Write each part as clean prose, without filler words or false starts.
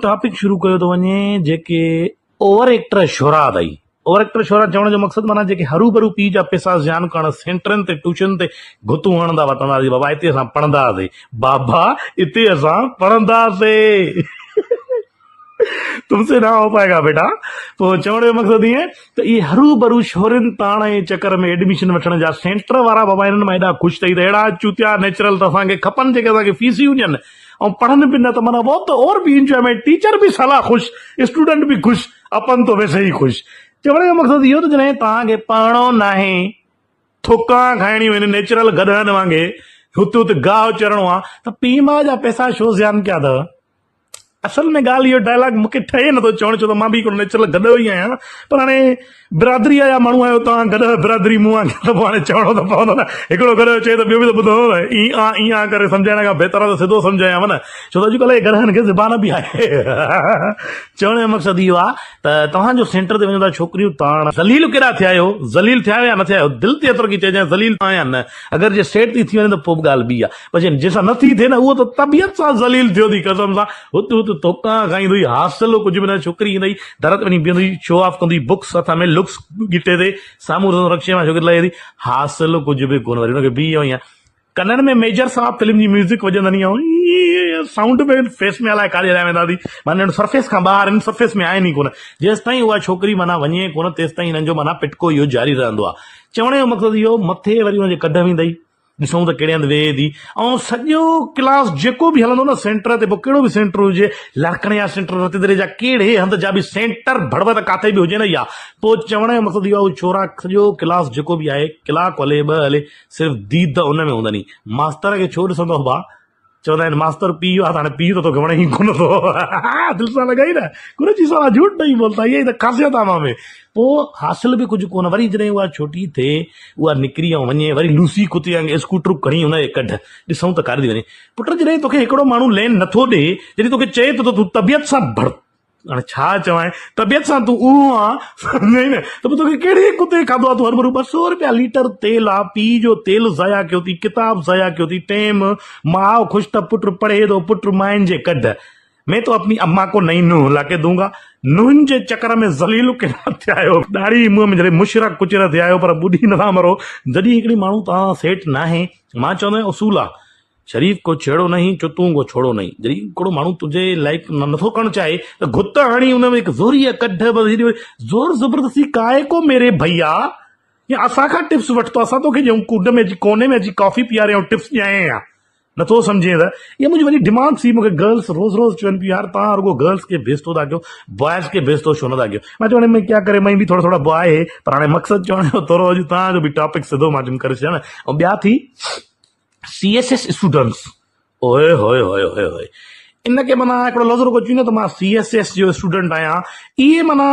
Topic شروع ڪيو ٿو وڃي جيڪي اوور ايڪٽر شعراء اٿئي. اوور ايڪٽر شعراء چوڻ جو مقصد معنيٰ جيڪي هروڀرو پيء جا پئسا زيان ڪرڻ سينٽرن تي ٽيوشن تي گهتون هڻندا وتندا سي بابا اتي اسان پڙهنداسي بابا اتي اسان پڙهنداسي. تم سي نه هو پائي گا بيٽا. پوء چوڻ جو مقصد ائين ته اهي هروڀرو شورين تاڻ جي چڪر ۾ ايڊميشن وٺڻ جا سينٽر وارا بابا انهن مان ايڏا خوش ٿئي ته اهڙا چوتيا نيچرل ته اسان کي کپن جيڪي اسان کي فيسيون ڏين ۽ پڙهن به نه ته معنيٰ وو ته اور به انجوائمينٽ ٽيچر به سالا خوش اسٽوڊنٽ به خوش اپن تو ويسي ئي خوش. چوڻ جو مقصد اهو ته جڏهن توهان کي پڙهڻو ناهي ٿڪان کائڻيون آهن نيچرل گڏهن وانگي هت هت گاهه چرڻو آهي ته پيء ماء جا پئسا ڇو زيان ڪيا اٿو. اصل ۾ ڳالهه اهو ڊائلاگ مون کي ٺهي نٿو چوڻ ڇو ته مان به هڪڙو نيچرل گڏهه ئي آهيان پر هاڻي برادري جا ماڻهو آهيو توهان گڏهه برادري مون وانگي ته پوء هاڻي چوڻو ته پوندو نه هڪڙو گڏهه چئي ته ٻيو به ته ٻڌندو نه اين آ اين آ ڪري سمجهائڻ کان بهتر آهي ته سڌو سمجهايانو نه ڇو ته اڄڪلهه جي گڏهن کي زبان به آهي چوڻ جو مقصد اهو آهي ته توهان جو سينٽر تي وڃو ٿا ڇوڪريون تاڻ ذليل ڪيڏا ٿيا آهيو ذليل ٿيا آهيو يا نه ٿيا آهيو دل تي هٿ رکي چئجانء ذليل آهيان يا نه اگر جي سيٽ ٿي ٿي وڃي ته پوء به ڳالهه ٻي آهي پر جنهن سان نه ٿي ٿئي نه اهو ته طبيعت سان ذليل ٿيو ٿي قسم سان هت هت ٿوڪان کائيندو ئي حاصل ڪجهه به نه ڇوڪري ايندئي در تي وڃي بيهندو ئي شو آف ڪندو ئي بڪس هٿ ۾ لڪس ڳٽي تي سامهون رسندو رڪشي مان ڇوڪري لهي ٿي حاصل ڪجهه به ڪونه وري ان کي بيهي وئي ڪنن ۾ ميجر صاحب فلم جي ميوزڪ وڄندني ۽ سائونڊ به فيس ۾ الائي ڪاڏي هليا ويندا ٿي معنيٰ سرفيس کان ٻاهر آهن سرفيس ۾ آهن ئي ڪونه جيستائين اها ڇوڪري معنيٰ وڃي ڪونه تيستائين هنن جو معنيٰ پٽڪو اهو جاري رهندو آهي چوڻ جو مقصد اهو مٿي وري ان جي ڪڍ ويندئي ڏسون ته ڪهڙي هنڌ ويهي ٿي ۽ سڄو ڪلاس جيڪو به هلندو نه سينٽر تي پوء ڪهڙو به سينٽر هجي لاڙڪاڻي جا سينٽر رتيدري جا ڪهڙي هنڌ جا به سينٽر ڀڙوت ڪاٿي به هجي نه اها پوء چوڻ جو مقصد اهو آهي ڇورا سڄو ڪلاس جيڪو به آهي ڪلاڪ هلي ٻه هلي صرف ديد ان ۾ هوندني ماستر کي ڇو ڏسندو ڀا چوندا آهن ماستر پيء آ ته هاڻي پيء ته توکي وڻي ئي ڪونه ٿو. دل سان لڳائي نه قريشي سارا جھوٽ نہیں بولتا اها ئي ته خاصيت آ مان ۾ پوء حاصل به ڪجهه ڪونه وري جڏهن اها ڇوٽي ٿئي اها نڪري ۽ وڃي وري لوسي ڪتي وانگي اسڪوٽر کڻي ان جي ڪڍ ڏسون ته ڪاڏي ٿي وڃي پٽ جڏهن توکي هڪڙو ماڻهو لين نٿو ڏي جڏهن توکي چئي ٿو ته تون طبيعت سان ڀڙ هاڻي ڇا چوانء، طبيعت سان تون اونهو آن، سمجهئي نه ته پوء توکي ڪهڙي ڪتي کاڌو آ، تون هرڀرو 200 رپيا ليٽر تيل آ، پيء جو تيل ضايع ڪيو ٿي، ڪتاب ضايع ڪيو ٿي، ٽيم، ماء خوش ته پٽ پڙهي ٿو، پٽ ماين جي ڪڍ مين تو اپني اما ڪو نئي نونهن لاڪي دون گا، نونهن جي چڪر ۾ ذليل ڪيڏا ٿيا آهيو، ڏاڙهي منهن ۾ جڏهن مشرا ڪچرا ٿيا آهيو پر ٻڏي نٿا مرو، جڏهن هڪڙي ماڻهو توهان سان سيٽ ناهي، مان چوندو آهيان اصول آ، شريف ڪو ڇيڙو نهين چتون ڪو ڇوڙو نهين جڏهن هڪڙو ماڻهو تنهنجي لائق نٿو ڪرڻ چاهي ته گهت هڻي ان ۾ هڪ زوريء ڪڍ بس هيڏي زور زبردستي ڪائي ڪو ميري ڀئيا يا اسان کان ٽپس وٺ ته اسان توکي ڏيون ڪوڊ ۾ اچي ڪوني ۾ اچي ڪافي پياري ۽ ٽپس ڏيائين يا نٿو سمجهين ته اها منهنجي وڏي ڊمانڊ ٿي مونکي گرلس روز روز چون پيون يار توهان رڳو گرلس کي بيستو ٿا ڪيو بوائز کي بيستو ڇو نٿا ڪيو مان چيو هاڻي مين ڪيا ڪري مين به ٿورا ٿورا بواء هي پر هاڻي مقصد چوڻ جو ٿورو اڄ توهان جو به ٽاپڪ سڌو مان چيم ڪري ڇڏيان ۽ ٻيا ٿي سي ايس ايس اسٽوڊنٽس اوهي هوئي هوئي هوئي هوئي ان کي معنيٰ هڪڙو لفظ رڳو چئي نه ته مان سي ايس ايس جو اسٽوڊنٽ آهيان اهي معنيٰ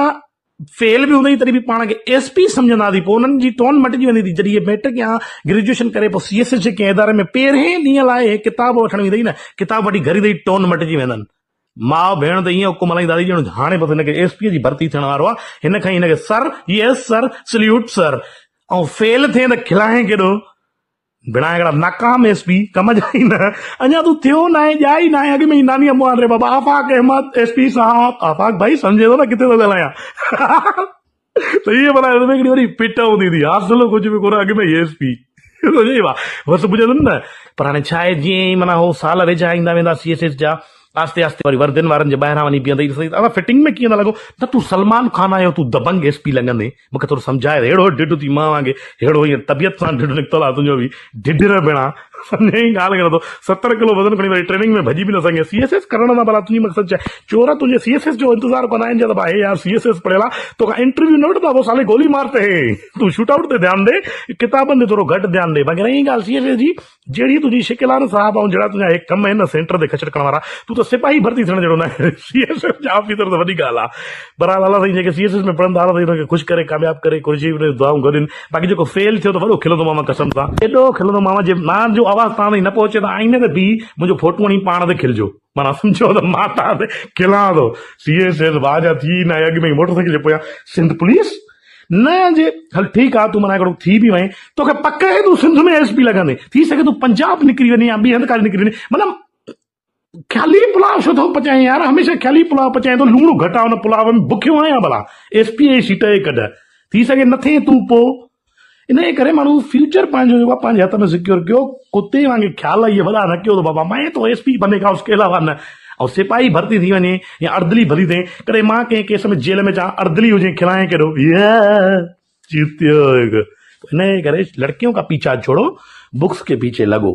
فيل به هوندئي تڏهن به پاڻ کي ايس پي سمجهندا ٿي پوء انهن جي ٽون مٽجي ويندي ٿي جڏهن اهي ميٽرڪ يا گريجوئيشن ڪري پوء سي ايس ايس جي ڪنهن اداري ۾ پهرين ڏينهن لاء اهي ڪتاب وٺڻ ويندئي نه ڪتاب وٺي گهر ايندئي ٽون مٽجي ويندن ماء ڀيڻ ته ائين حڪم هلائيندا ٿي ڄڻ هاڻي بس هن کي ايس پي جي ڀرتي ٿيڻ وارو آهي هن کان هن کي سر يس سر سليوٽ سر ۽ فيل ٿئين ته کلائين ڪيڏو بنا هڪڙا ناڪام ايس پي ڪم جا ئي نه اڃا تون ٿيو ناهي ڄائي ناهي اڳ ۾ ئي ناني امو ري بابا آفاق احمد ايس پي صاحب آفاق ڀائي سمجهي ٿو نه ڪٿي ٿو ڳالهايان ته ائين ڀلا هن ۾ هڪڙي وڏي پٽ هوندي هئي حاصل ڪجهه به ڪونه اڳ ۾ ئي ايس پي سمجهي بس پڇندن نه پر هاڻي ڇا آهي جيئن ئي معنيٰ هو سال ويجها ايندا ويندا سي ايس ايس جا آهستي آهستي وري وردين وارن جي ٻاهران وڃي بيهندي ڏسندي ته ادا فٽنگ ۾ ڪيئن ٿا لڳو نه تون سلمان خان آهيو تون دبنگ ايس پي لڳندين مون کي ٿورو سمجهاء ته ههڙو ڍڍ ٿي مان وانگي ههڙو ائين طبيعت سان ڍڍ نڪتل آهي تنهنجو به ڍڍر ڀيڻا سمجهين ڳالهه ڪران ٿو 70 ڪلو وزن کڻي وري ٽريننگ ۾ ڀڄي به نه سگهين سي ايس ايس ڪرڻ سان ڀلا تنهنجي مقصد ڇا آهي چور تنهنجي سي ايس ايس جو انتظار ڪندا آهن چوندا هي يار سي ايس ايس پڙهيل آهي توکان انٽرويو نه وٺندا پوء سالي گولي مارتي هي تون شوٽ آئوٽ تي ڌيان ڏي ڪتابن تي ٿورو گهٽ ڌيان ڏي باقي رهي ڳالهه سي ايس ايس جي جهڙي تنهنجي شڪل آهي نه صاحب ۽ جهڙا تنهنجا هي ڪم آهن نه سينٽر تي کچڙ ڪرڻ وارا تون ته سپاهي ڀرتي ٿيڻ جهڙو ناهي سي ايس ايس جا آفيسر ته وڏي ڳالهه آهي بهرحال الله سائين جيڪي سي ايس ايس ۾ پڙهن ٿا الله سائين انهن کي خوش ڪري ڪامياب ڪري قريشي انهن جون دعائون گڏ آهن باقي جيڪو فيل ٿيو ته وڏو کلندو ماما قسم سان ايڏو کلندو ماما جي مان جو آواز توهان تائين نه پهچي ته آئيني تي بيهي منهنجو فوٽو هڻي پاڻ تي کلجو معنيٰ سمجهو ته مان توهان تي کلان ٿو سي ايس ايس واهه جا ٿي ناهي اڳ ۾ ئي موٽر سائيڪل جي پويان سنڌ پوليس نه جي هل ٺيڪ آ تون معنيٰ هڪڙو ٿي به وئين توکي پڪ آهي تون سنڌ ۾ ايس پي لڳندين ٿي سگهي تون پنجاب نڪري وڃين يا ٻي هنڌ ڪاڏي نڪري وڃين معنيٰ خيالي پلاء ڇو ٿو پچائين يار هميشه خيالي پلاء پچائين ٿو لوڻ گهٽ آ ان پلاء ۾ بکيو آهيان ڀلا ايس پي جي سيٽ جي ڪڍ ٿي سگهي نه ٿئين تون پو انهيء ڪري ماڻهو فيوچر پنهنجو جيڪو آهي پنهنجي هٿ ۾ سيڪيور ڪيو ڪتي وانگي خيال اهي وڏا نه ڪيو ته بابا مين تو ايس پي بني گا اس ڪي علاوه نه ۽ سپاهي ڀرتي ٿي وڃي يا اردلي ڀلي ٿئي ڪڏهن مان ڪنهن ڪيس ۾ جيل ۾ اچان اردلي هجين کلائين ڪيڏو چوتيو انهيء ڪري لڙڪيون کا پيڇا ڇوڙو بڪس ڪي پيڇي لڳو.